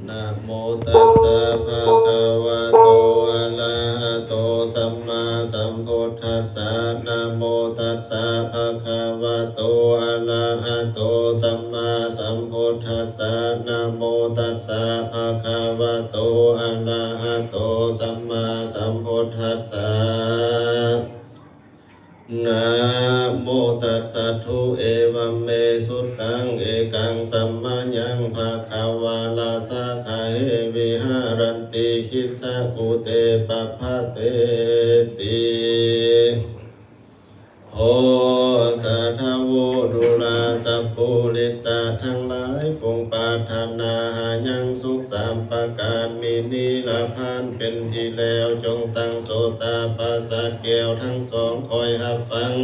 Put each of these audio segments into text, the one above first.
นะโมตัสสะภะคะวะโต อะระหะโต สัมมาสัมพุทธัสสะ นะโมตัสสะภะคะวะโต อะระหะโต สัมมาสัมพุทธัสสะ นะโมตัสสะภะคะวะโต อะระหะโต สัมมาสัมพุทธัสสะ นะโมตัสสะ ทุ เอวัมเม สุตตัง เอกัง สัมมายัง ภะคะวา ราสาคาเฮ วิหารันติ คิสสะกุเต ปะพะเตติ โห สาทะโว ดุรา สัปปุริสะ ทั้งหลาย ฝูงปรารถนาหายังสุขสามประการ มีนิรพานเป็นที่แล้ว จงตั้งโสตาปาสาทแก้วทั้งสอง คอยฮับฟัง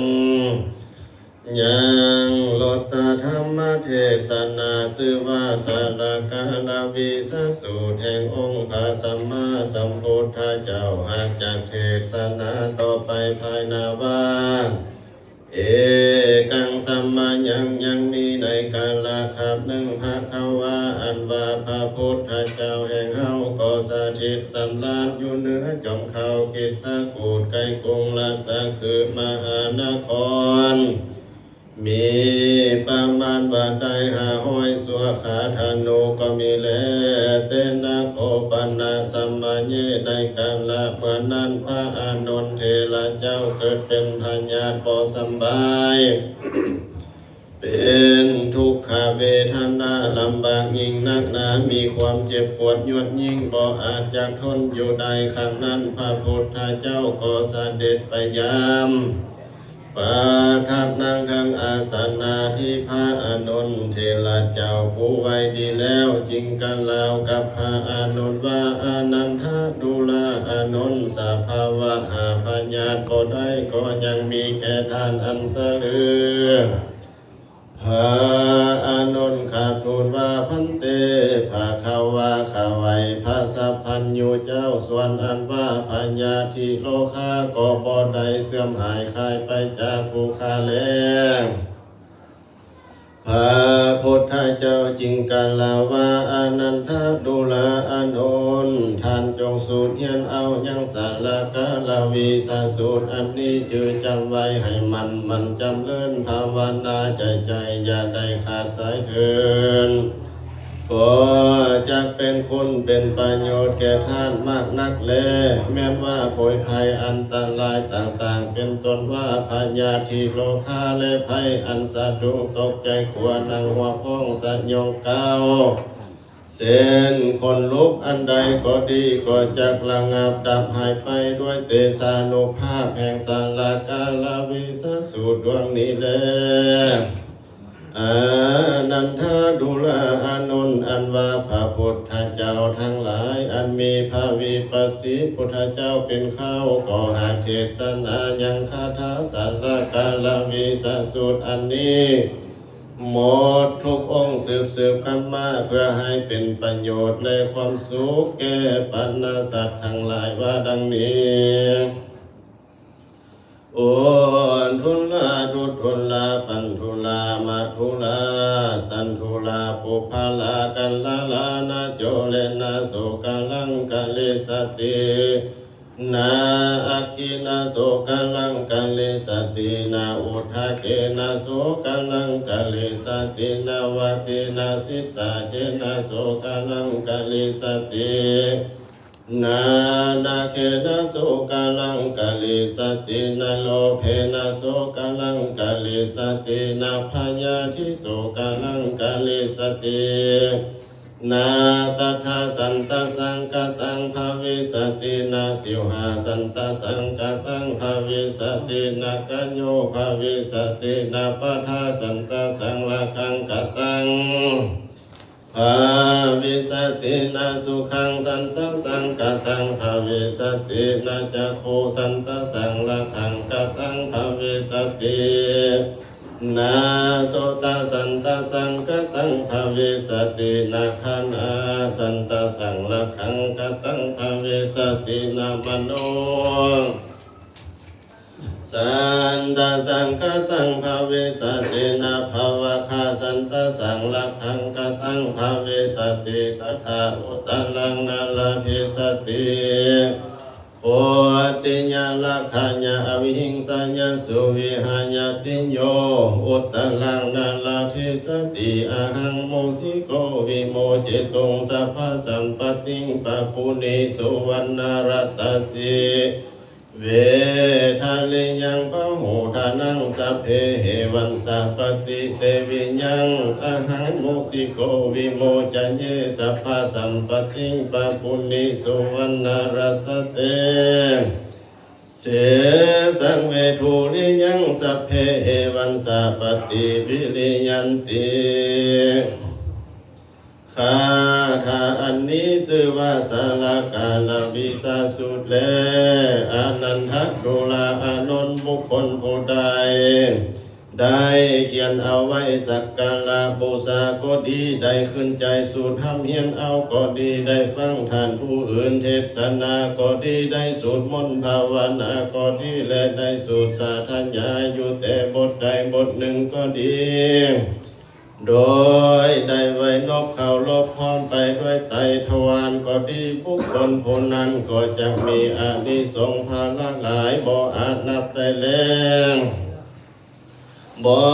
ยังรสธรรมเทศนา ชื่อว่าสาลากาลวิสสูตร แห่งองค์พระสัมมาสัมพุทธเจ้า หากจักเทศนาต่อไปภายหน้าว่า เอกัง สัมมายัง ยังมีในกาละคาบหนึ่ง ภะคะวา อันว่าพระพุทธเจ้าแห่งเฮา ก็สถิตสำราญอยู่เหนือจอมเขาคิสกูฏ ใกล้กรุงราชคฤห์มหานคร มีประมาณว่าได้ห้าร้อยชั่วขาธนูก็มีแล เตนะโคปะนะ สัมมาเย ในกาละเมื่อนั้น พระอานนทเถระเจ้าเกิดเป็นพยาธิบ่สำบาย เป็นทุกขเวทนาลำบากยิ่งนักหนา มีความเจ็บปวดยวดยิ่ง บ่อาจจะทนอยู่ได้ ครั้งนั้นพระพุทธเจ้าก็เสด็จไปยาม ประทับนั่งเทิงอาสนะที่พระอานนทเถระเจ้าปูไว้ดีแล้ว จึงกล่าวกับพระอานนท์ว่า อานันทะ ดูราอานนท์ สภาวะหาพยาธิบ่ได้ ก็ยังมีแก่ท่านอันสะลือ พระอานนท์กราบทูลว่า ภันเต ภะคะวา ข้าไหว้พระสัพพัญญูเจ้า ส่วนอันว่าพยาธิโรคาก็บ่ได้เสื่อมหายคลายไปจากผู้ข้าแล พระพุทธเจ้าจึงกล่าวว่า อานันทะ ดูราอานนท์ ท่านจงสูตรเฮียนเอายังสาลากาลวิสสูตรอันนี้ จื่อจำไว้ให้มั่น หมั่นจำเริญภาวนาใส่ใจ อย่าได้ขาดสายเถิด ก็จักเป็นคุณเป็นประโยชน์แก่ท่านมากนักแล แม้นว่าโผยภัยอันตรายต่างๆ เป็นต้นว่าพยาธิโรคาและภัยอันสะดุ้งตกใจกลัว หนังหัวพองสยองก้าว เช่นขนลุกอันใดก็ดี ก็จักระงับดับหายไปด้วยเตชานุภาพแห่งสาลากาลวิสสูตรดวงนี้แล อานันทะ ดูราอานนท์ อันว่าพระพุทธเจ้าทั้งหลาย อันมีพระวิปัสสีพุทธเจ้าเป็นเค้า ก็หากเทศนายังคาถาสาลากาลวิสสูตรอันนี้ หมดทุกองค์สืบๆ กันมา เพื่อให้เป็นประโยชน์และความสุขแก่บรรดาสัตว์ทั้งหลาย ว่าดังนี้ อุทธุลา ทุทธุลา ปันธุลา มะธุลา ตันธุลา ปุพพลา กัลลาลา นะโจเลนะ โสกะลังกะลิสติ นาอัคคีนะ โสกะลังกะลิสติ นาอุทะเกนะ โสกะลังกะลิสติ นาวาตีนะ สิสาเจนะ โสกะลังกะลิสติ นานาเคนะ โสกะลังกะลิสติ นโลเพนะ โสกะลังกะลิสติ นาพยาธิ โสกะลังกะลิสติ นาตัฏฐาสันตสังกตังภวิสติ นาสิวหาสันตสังกตังภวิสติ นากโยภวิสติ นาปทาสันตสังลักขังกตังภวิสติ นาสุขังสันตสังกตังภวิสติ นาจักขุสันตสังลักขังกตังภวิสติ นาโสตะสันตะสังกตังภวิสติ นาคานาสันตะสังลักขังกตังภวิสติ นามโน Santasaṅkhataṃ bhavissati, navaggāhasatasaṅkhāraṃ, tathā uttaraṃ na labhissati. Kho tiya raggaññā avihiṃsāya suvihāya, tiyo uttaraṃ na labhissati. Ahaṃ mūsiko vimocituṃ sabbasampattiṃ papūni suvaṇṇarattasi. Vedaliyaṃ bahudhanaṃ sabbe hevaṃ sabbati deviyaṃ, ahaṃ mūsiko vimocaye sabbasampattiṃ papūni suvaṇṇarattase. Sesaṃ vedaliyaṃ sabbe hevaṃ sabbati viriyanti. ຄາຖາອັນນີ້ຊື່ວ່າສາລະກາລະວິສາສູດແລ. ອານັນທະດູລາອານົນ ບຸກຄົນຜູ້ໃດໄດ້ຂຽນເອົາໄວ້ສັກກາລະບູຊາກໍດີ, ໄດ້ຂຶ້ນໃຈສູດຮ່ຳຮຽນເອົາກໍດີ, ໄດ້ຟັງທ່ານຜູ້ອື່ນເທດສະໜາກໍດີ, ໄດ້ສູດມົນພາວະນາກໍດີ ແລະ ໄດ້ສູດສາທະຍາຢູ່ແຕ່ບົດໃດບົດໜຶ່ງກໍດີ, ໂດຍໄດ້ໄຫວ້ນົບເຄົາລົບພ້ອມໄປດ້ວຍໄຕທະວານກໍດີ, ບຸກຄົນຜູ້ນັ້ນກໍຈະມີອານິສົງຜາລະຫຼາຍບໍ່ອາດນັບໄດ້ແລ້ວ. ບໍ່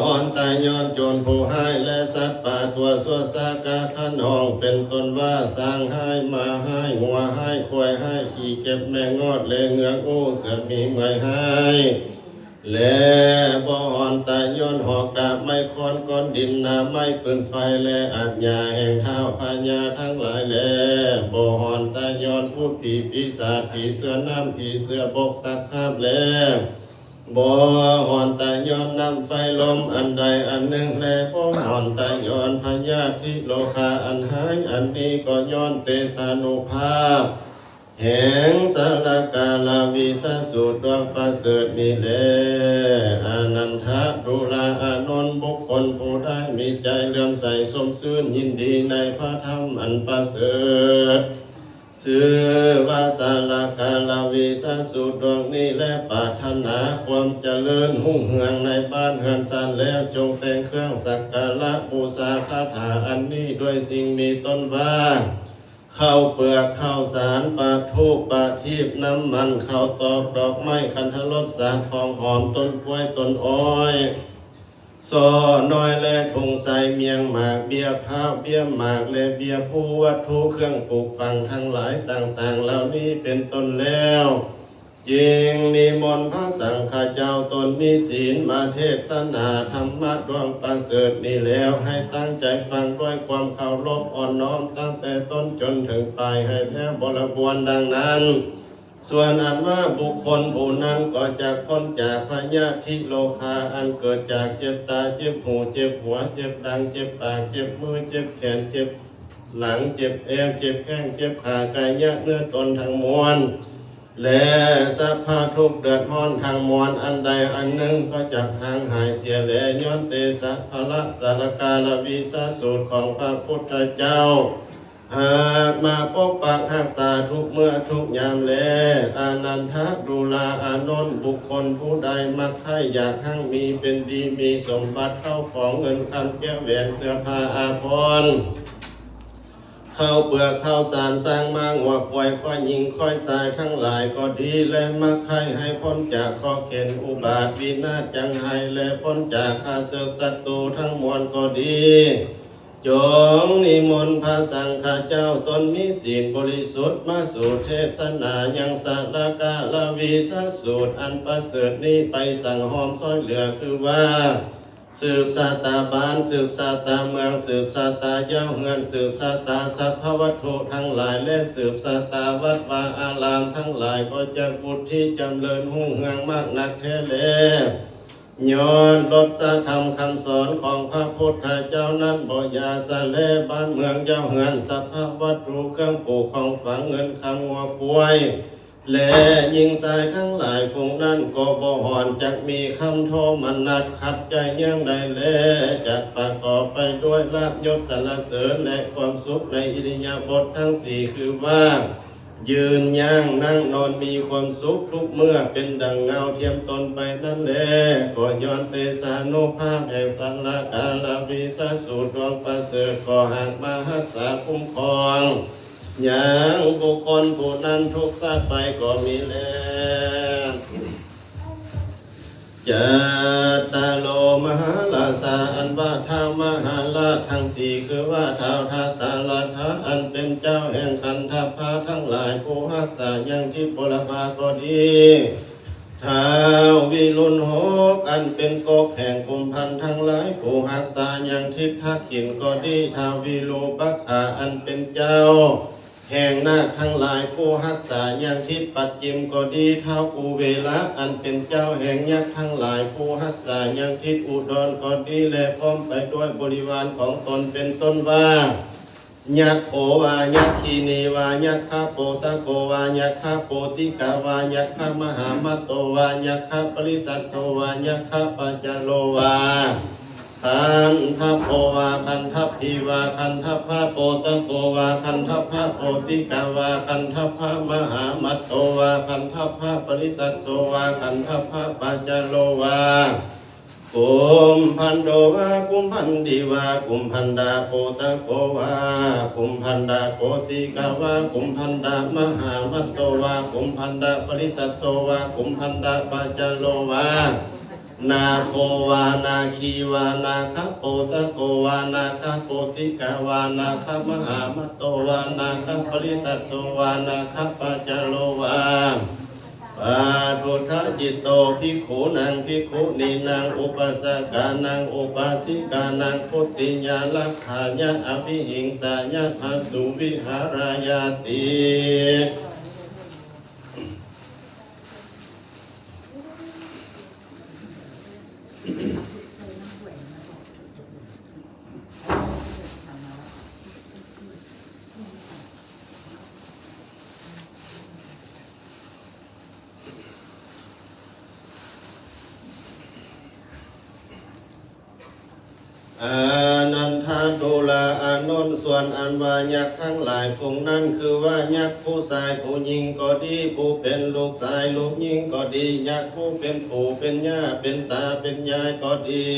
ຮອດຕາຍຍ້ອນໂຈນຜູ້ຮ້າຍ ແລະ ສັດປ່າຕົວຊົ່ວຊ້າກາຂະນອງ ເປັນຕົ້ນວ່າ ຊ້າງຮ້າຍ, ມ້າຮ້າຍ, ງົວຮ້າຍ, ຄວາຍຮ້າຍ, ຂີ້ເຂັບ, ແມງງອດ ແລະ ເງືອກອູ, ເສືອໝີ, ເໝືອຍຮ້າຍ ແລະ ບໍ່ຮອດຕາຍຍ້ອນຫອກດາບໄມ້ຄ້ອນກ້ອນດິນໜາໄມ້ປືນໄຟ ແລະ ອາດຍາແຫ່ງທ້າວພະຍາທັງຫຼາຍແລ. ບໍ່ຮອດຕາຍຍ້ອນພູດຜີປີສາດ, ຜີເສືອນ້ຳ, ຜີເສືອບົກ, ສັກຄາບ ແລ ບໍ່ຮອດຕາຍຍ້ອນນ້ຳໄຟລົມອັນໃດອັນໜຶ່ງແລ, ບໍ່ຮອດຕາຍຍ້ອນພະຍາທິໂລຄາອັນຮ້າຍອັນນີ້ ກໍຍ້ອນເຕຊານຸພາບແຫ່ງສາລະກາລະວິສາສູດດວງປະເສີດນີ້ແລ. ອານັນທະດູລາອານົນ ບຸກຄົນຜູ້ໃດມີໃຈເຫຼື້ອມໃສຊົມຊື່ນຍິນດີໃນພະທຳອັນປະເສີດ ຊື່ວ່າສາລະກາລະວິສາສູດດວງນີ້ແລ ປາດຖະໜາຄວາມຈະເລີນຮຸ່ງເຮືອງໃນບ້ານເຮືອນຊານແລ້ວ, ຈົ່ງແຕ່ງເຄື່ອງສັກກາລະບູຊາຄາຖາອັນນີ້ດ້ວຍສິ່ງມີຕົ້ນວ່າ ເຂົ້າເປືອກ, ເຂົ້າສານ, ປາທູບ, ປາທີບ, ນ້ຳມັນ, ເຂົ້າຕອກ, ດອກໄມ້, ຄັນທະລົດສາດ, ຂອງຫອມ, ຕົ້ນກ້ວຍ, ຕົ້ນອ້ອຍ ສໍ້ນ້ອຍ ແລະ ທຸງໃສ່, ມ້ຽງໝາກ, ເບ້ຍພ້າວ, ເບ້ຍໝາກ ແລະ ເບ້ຍພູ, ວັດຖຸເຄື່ອງປູກຝັງທັງຫຼາຍຕ່າງໆເຫຼົ່ານີ້ເປັນຕົ້ນແລ້ວ, ຈຶ່ງນິມົນພະສັງຄະເຈົ້າຕົນມີສິນມາເທດສະໜາທຳມະດວງປະເສີດນີ້ແລ້ວ, ໃຫ້ຕັ້ງໃຈຟັງດ້ວຍຄວາມເຄົາລົບອ່ອນນ້ອມຕັ້ງແຕ່ຕົ້ນຈົນເຖິງປາຍ, ໃຫ້ແລ້ວບໍລະບວນດັ່ງນັ້ນ. ສ່ວນອັນວ່າບຸກຄົນຜູ້ນັ້ນກໍຈະພົ້ນຈາກພະຍາທິໂລຄາ ອັນເກີດຈາກເຈັບຕາ, ເຈັບຫູ, ເຈັບຫົວ, ເຈັບດັງ, ເຈັບປາກ, ເຈັບມື, ເຈັບແຂນ, ເຈັບຫຼັງ, ເຈັບແອວ, ເຈັບແຂ້ງ, ເຈັບຂາ, ກາຍະເນື້ອຕົນທັງມວນ ແລະ ສັບພະທຸກເດືອດຮ້ອນທັງມວນ ອັນໃດອັນໜຶ່ງກໍຈະຫາງຫາຍເສຍແລ ຍ້ອນເຕຊະພະລະສາລະກາລະວິສາສູດຂອງພະພຸດທະເຈົ້າ ຫາກມາປົກປັກຮັກສາທຸກເມື່ອທຸກຍາມແລ. ອານັນທະດູລາອານົນ ບຸກຄົນຜູ້ໃດມັກໃຄ່ຢາກຮັ່ງມີເປັນດີ ມີສົມບັດເຂົ້າຂອງເງິນຄຳແກ້ວແຫວນເສື້ອຜ້າອາພອນ ເຂົ້າເປືອກເຂົ້າສານ ຊ້າງມ້າງົວຄວາຍ ຄວາຍຍິງຄວາຍຊາຍທັງຫຼາຍກໍດີ ແລະ ມັກໃຄ່ໃຫ້ພົ້ນຈາກເຄາະເຂັນອຸບາດວິນາດຈັງໄຫ້ ແລະ ພົ້ນຈາກຂ້າເສິກສັດຕູທັງມວນກໍດີ ຈົ່ງນິມົນພະສັງຄະເຈົ້າຕົນມີສິນບໍລິສຸດມາສູ່ເທດສະໜາຍັງສາລະກາລະວິສາສູດອັນປະເສີດນີ້ໄປສັງຫອມຊ່ອຍເຫຼືອ ຄືວ່າ ສືບຊາຕາບ້ານ ສືບຊາຕາເມືອງ ສືບຊາຕາເຈົ້າເຮືອນ ສືບຊາຕາສັບພະວັດຖຸທັງຫຼາຍ ແລະ ສືບຊາຕາວັດວາອາລາມທັງຫຼາຍ ກໍຈະວຸດທິຈຳເລີນຮຸ່ງເຮືອງມາກນັກແທ້ແລ. ຍ້ອນລົດສະທຳຄຳສອນຂອງພະພຸດທະເຈົ້ານັ້ນບໍ່ຢ່າສະແລ ບ້ານເມືອງເຈົ້າເຮືອນ ສັບພະວັດຖຸເຄື່ອງປູກຂອງຝັງເງິນຄຳງົວຄວາຍ ແລະ ຍິງຊາຍທັງຫຼາຍຝູງນັ້ນກໍບໍ່ຮອນຈັກມີຄຳໂທມະນັດຂັດໃຈຢ່າງໃດແລ ຈັກປະກອບໄປດ້ວຍລາບຍົດສັນລະເສີນ ແລະ ຄວາມສຸກໃນອິລິຍາບົດທັງສີ່ ຄືວ່າ ຢືນຍ່າງນັ່ງນອນມີຄວາມສຸກທຸກເມື່ອ ເປັນດັ່ງເງົາທຽມຕົນໄປນັ້ນແລ. ກໍຍ້ອນເຕຊານຸພາບແຫ່ງສັກກາລະວິຊາສູດດວງປະເສີດ ກໍຫາກມາຮັກສາຄຸ້ມຄອງ ຍັງບຸກຄົນຜູ້ນັ້ນທຸກຊາດໄປກໍມີແລ. ຈັດຕາໂລມະຫາລາຊາ ອັນວ່າທ້າວມະຫາລາດທັງສີ່ ຄືວ່າທ້າວທາດຕະລະທະ ອັນເປັນເຈົ້າແຫ່ງຂັນທະພະທັງຫຼາຍ ຜູ້ຮັກສາຍັງທິດບຸລະພາກໍດີ, ທ້າວວິລຸນຫົກ ອັນເປັນກົກແຫ່ງກຸມພັນທັງຫຼາຍ ຜູ້ຮັກສາຍັງທິດທັກຂິນກໍດີ, ທ້າວວິຣູປະຄາ ອັນເປັນເຈົ້າ ແຫ່ງນາກທັງຫຼາຍ ຜູ້ຮັກສາຍັງທິດປັດຈິມກໍດີ, ທ້າວກຸເວລະ ອັນເປັນເຈົ້າແຫ່ງຍັກທັງຫຼາຍ ຜູ້ຮັກສາຍັງທິດອຸດອນກໍດີ ແລະ ພ້ອມໄປດ້ວຍບໍລິວານຂອງຕົນ ເປັນຕົ້ນວ່າ ຍັກໂຂວາ ຍັກຂີນີວາ ຍັກຄະໂປຕະໂກວາ ຍັກຄະໂປຕິກາວາ ຍັກຄະມະຫາມັດໂຕວາ ຍັກຄະປະລິສັດໂຊວາ ຍັກຄະປາຈາໂລວາ ຄັນທະໂພວາ ຄັນທະພີວາ ຄັນທະພະໂປຕະໂກວາ ຄັນທະພະໂປຕິກາວາ ຄັນທະພະມະຫາມັດໂຕວາ ຄັນທະພະປະລິສັດໂຊວາ ຄັນທະພະປາຈາໂລວາ ກຸມພັນໂດວາ ກຸມພັນດີວາ ກຸມພັນດາໂປຕະໂກວາ ກຸມພັນດາໂປຕິກາວາ ກຸມພັນດາມະຫາມັດໂຕວາ ກຸມພັນດາປະລິສັດໂຊວາ ກຸມພັນດາປາຈາໂລວາ ນາໂຄວາ ນາຄີວາ ນາຄະໂປຕະໂກວາ ນາຄະໂປຕິກາວາ ນາຄະມະຫາມັດໂຕວາ ນາຄະປະລິສັດໂຊວາ ນາຄະປາຈາໂລວາ ປະທຸດທະຈິດໂຕ ພິກຂຸນັງ ພິກຂຸນີນັງ ອຸປາສະການັງ ອຸປາສິການັງ ທຸຕິຍາລັກຂາຍະ ອະວິຫິງສາຍະ ພະສຸວິຫາຣາຍາຕິ. ອານັນທະ ດູລາອານົນ ສ່ວນອັນວ່າຍັກທັງຫຼາຍຝູງນັ້ນ ຄືວ່າຍັກຜູ້ຊາຍຜູ້ຍິງກໍດີ ຜູ້ເປັນລູກຊາຍລູກຍິງກໍດີ ຍັກຜູ້ເປັນປູ່ເປັນຍ່າເປັນຕາເປັນຍາຍກໍດີ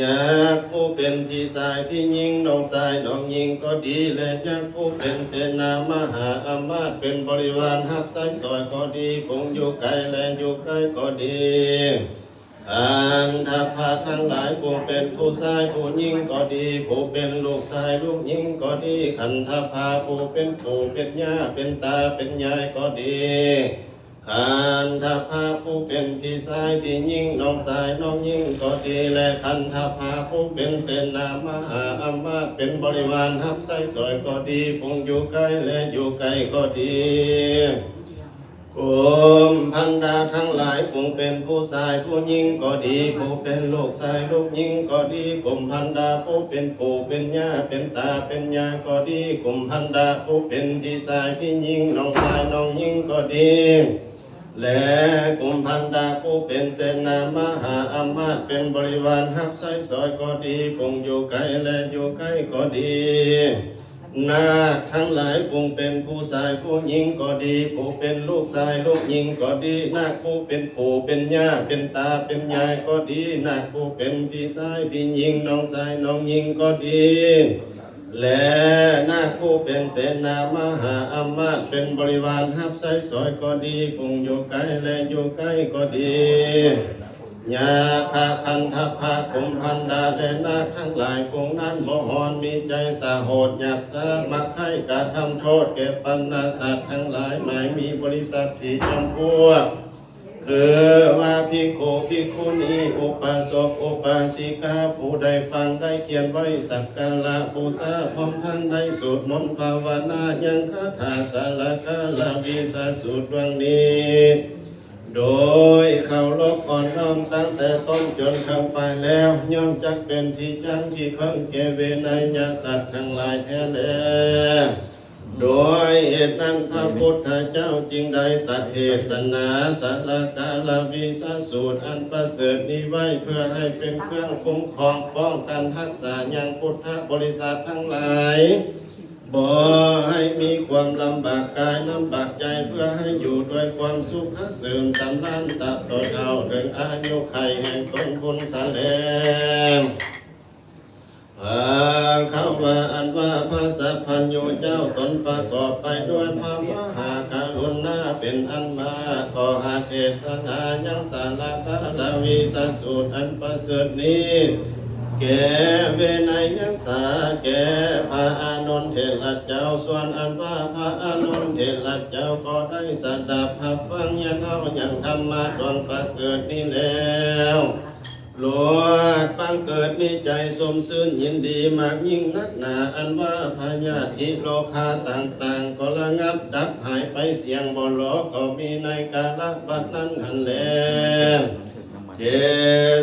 ຍັກຜູ້ເປັນພີ່ຊາຍພີ່ຍິງ ນ້ອງຊາຍນ້ອງຍິງກໍດີ ແລະ ຍັກຜູ້ເປັນເສນາມະຫາອຳມາດ ເປັນບໍລິວານຮັບໃຊ້ສອຍກໍດີ ຝູງຢູ່ໄກ ແລະ ຢູ່ໃກ້ກໍດີ. ຄັນທະພະທັງຫຼາຍ ຜູ້ເປັນຜູ້ຊາຍຜູ້ຍິງກໍດີ ຜູ້ເປັນລູກຊາຍລູກຍິງກໍດີ ຄັນທະພະຜູ້ເປັນປູ່ເປັນຍ່າເປັນຕາເປັນຍາຍກໍດີ ຄັນທະພະຜູ້ເປັນພີ່ຊາຍພີ່ຍິງ ນ້ອງຊາຍນ້ອງຍິງກໍດີ ແລະ ຄັນທະພະຜູ້ເປັນເສນາມະຫາອຳມາດ ເປັນບໍລິວານຮັບໃຊ້ສອຍກໍດີ ຝູງຢູ່ໃກ້ ແລະ ຢູ່ໄກກໍດີ ກຸມພັນດາທັງຫຼາຍ ຝູງເປັນຜູ້ຊາຍຜູ້ຍິງກໍດີ ຜູ້ເປັນລູກຊາຍລູກຍິງກໍດີ ກຸມພັນດາຜູ້ເປັນປູ່ເປັນຍ່າເປັນຕາເປັນຍາຍກໍດີ ກຸມພັນດາຜູ້ເປັນພີ່ຊາຍພີ່ຍິງ ນ້ອງຊາຍນ້ອງຍິງກໍດີ ແລະ ກຸມພັນດາຜູ້ເປັນເສນາມະຫາອຳມາດ ເປັນບໍລິວານຮັບໃຊ້ສອຍກໍດີ ຝູງຢູ່ໄກ ແລະ ຢູ່ໃກ້ກໍດີ. ນາກທັງຫຼາຍ ຝູງເປັນຜູ້ຊາຍຜູ້ຍິງກໍດີ ຜູ້ເປັນລູກຊາຍລູກຍິງກໍດີ ນາກຜູ້ເປັນປູ່ເປັນຍ່າເປັນຕາເປັນຍາຍກໍດີ ນາກຜູ້ເປັນພີ່ຊາຍພີ່ຍິງ ນ້ອງຊາຍນ້ອງຍິງກໍດີ ແລະ ນາກຜູ້ເປັນເສນາມະຫາອຳມາດ ເປັນບໍລິວານຮັບໃຊ້ສອຍກໍດີ ຝູງຢູ່ໄກ ແລະ ຢູ່ໃກ້ກໍດີ. ຍາຄະຄັນທະພະ ກຸມພັນດາ ແລະ ນາກທັງຫຼາຍຝູງນັ້ນ ບໍ່ຮ້ອນມີໃຈສະໂຫດຫຍາບຊ້າ ມັກໃຄ້ກະທຳໂທດແກ່ບັນດາສັດທັງຫຼາຍ ໝາຍມີບໍລິສັດສີ່ຈຳພວກ ຄືວ່າ ພິກຂຸ ພິກຂຸນີ ອຸປາສົກ ອຸປາສິກາ ຜູ້ໄດ້ຟັງໄດ້ຂຽນໄວ້ ສັກກາລະບູຊາ ພ້ອມທັງໄດ້ສູດມົນພາວະນາ ຍັງຄາຖາສາລະກາລະວິຊາສູດດວງນີ້ ໂດຍເຄົາລົບອ່ອນນ້ອມຕັ້ງແຕ່ຕົ້ນຈົນເຖິງປາຍແລ້ວ ຍ່ອມຈັກເປັນທີ່ຢັ້ງທີ່ເພິ່ງແກ່ເວໄນຍະສັດທັງຫຼາຍແທ້ແລ. ໂດຍເຫດນັ້ນ ພະພຸດທະເຈົ້າຈຶ່ງໄດ້ຕັດເທດສະໜາສາລະກາລະວິຊາສູດອັນປະເສີດນີ້ໄວ້ ເພື່ອໃຫ້ເປັນເຄື່ອງຄຸ້ມຄອງປ້ອງກັນຮັກສາຍັງພຸດທະບໍລິສັດທັງຫຼາຍ ບໍ່ໃຫ້ມີຄວາມລຳບາກກາຍລຳບາກໃຈ ເພື່ອໃຫ້ຢູ່ດ້ວຍຄວາມສຸກຂະເສີມສຳລານ ຕະຕໍ່ເທົ່າເຖິງອາຍຸໄຂແຫ່ງຕົນພຸ້ນສະແລງ. ພະຄະວາ ອັນວ່າພະສັບພັນຍູເຈົ້າ ຕົນປະກອບໄປດ້ວຍພະມະຫາກະລຸນາເປັນອັນມາກ ກໍຫາເທດສະນາຍັງສາລະກາລະວິສາສູດອັນປະເສີດນີ້ ແກ່ເວໄນຍະສາ ແກ່ພະອານົນເຖລະເຈົ້າ. ສ່ວນອັນວ່າພະອານົນເຖລະເຈົ້າກໍໄດ້ສະດັບຮັບຟັງຍານເຮົາຍັງທຳມະດວງປະເສີດນີ້ແລ້ວ ລວດບັງເກີດມີໃຈຊົມຊື່ນຍິນດີມາກຍິ່ງນັກໜາ ອັນວ່າພະຍາທິໂລຄາຕ່າງໆ ກໍລະງັບດັບຫາຍໄປສຽງບໍ່ຫຼໍ ກໍມີໃນກາລະບັດນັ້ນຫັ້ນແລ. ເທ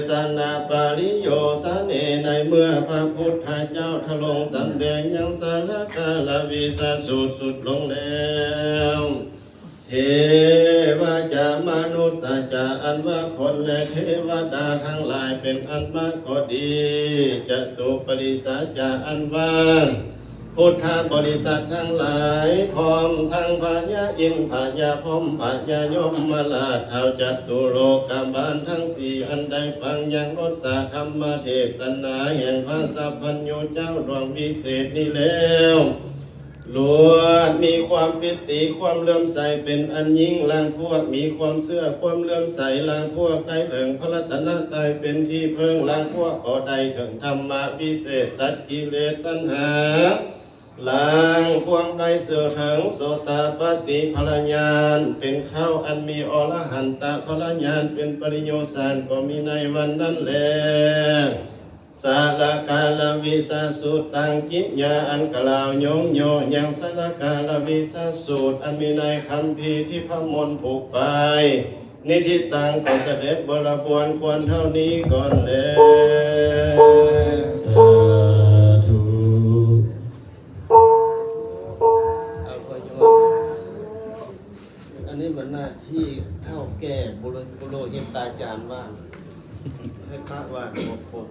ສະນາປະລິໂຍສະເນ ໃນເມື່ອພະພຸດທະເຈົ້າທະລົງສຳແດງຍັງສາລະກາລະວິສາສູດສຸດລົງແລ້ວ ເທວະຈະມະນຸດສະຈະ ອັນວ່າຄົນແລະເທວະດາທັງຫຼາຍເປັນອັນມາກກໍດີ ຈະຕຸປະລິສາຈະ ອັນວ່າ ພຸດທະບໍລິສັດທັງຫຼາຍ ພ້ອມທັງພະຍາອິນ ພະຍາພົມ ພະຍາຍົມມະລາດ ທ້າວຈະຕຸໂລກະບານທັງສີ່ ອັນໄດ້ຟັງຍັງລົດສາທຳມະເທດສະນາແຫ່ງພະສັບພັນຍູເຈົ້າດວງວິເສດນີ້ແລ້ວ ລວດມີຄວາມປິຕິ ຄວາມເຫຼື້ອມໃສເປັນອັນຍິ່ງ ລາງພວກມີຄວາມເຊື່ອ ຄວາມເຫຼື້ອມໃສ ລາງພວກໄດ້ເຖິງພະລັດຕະນະໄຕເປັນທີ່ເພິ່ງ ລາງພວກກໍໄດ້ເຖິງທຳມະວິເສດ ຕັດກິເລດຕັນຫາ ລາງພວກໄດ້ເຊື່ອເຖິງໂສຕາປະຕິຜະລະຍານ ເປັນເຄົ້າອັນມີອໍລະຫັນຕະຜະລະຍານ ເປັນປະລິໂຍຊານ ກໍມີໃນວັນນັ້ນແລ. ສາລະກາລະວິສາສູດຕັງກິຍາ ອັນກ່າວຍ້ອງຍໍຍັງສາລະກາລະວິສາສູດ ອັນມີໃນຄຳພີທິພະມົນຜູກປາຍ ນິທິຕັງ ກໍສະເດັດບໍລະບວນຄວນເທົ່ານີ້ກ່ອນແລ. ສາທຸ. ເອົາປະໂຫຍດ ອັນນີ້ມັນໜ້າທີ່ເຖົ້າແກ່ບຸໂລ ບຸໂລຫິດຕາຈານວ່າ ໃຫ້ພະວ່າບໍ່ຄົບ.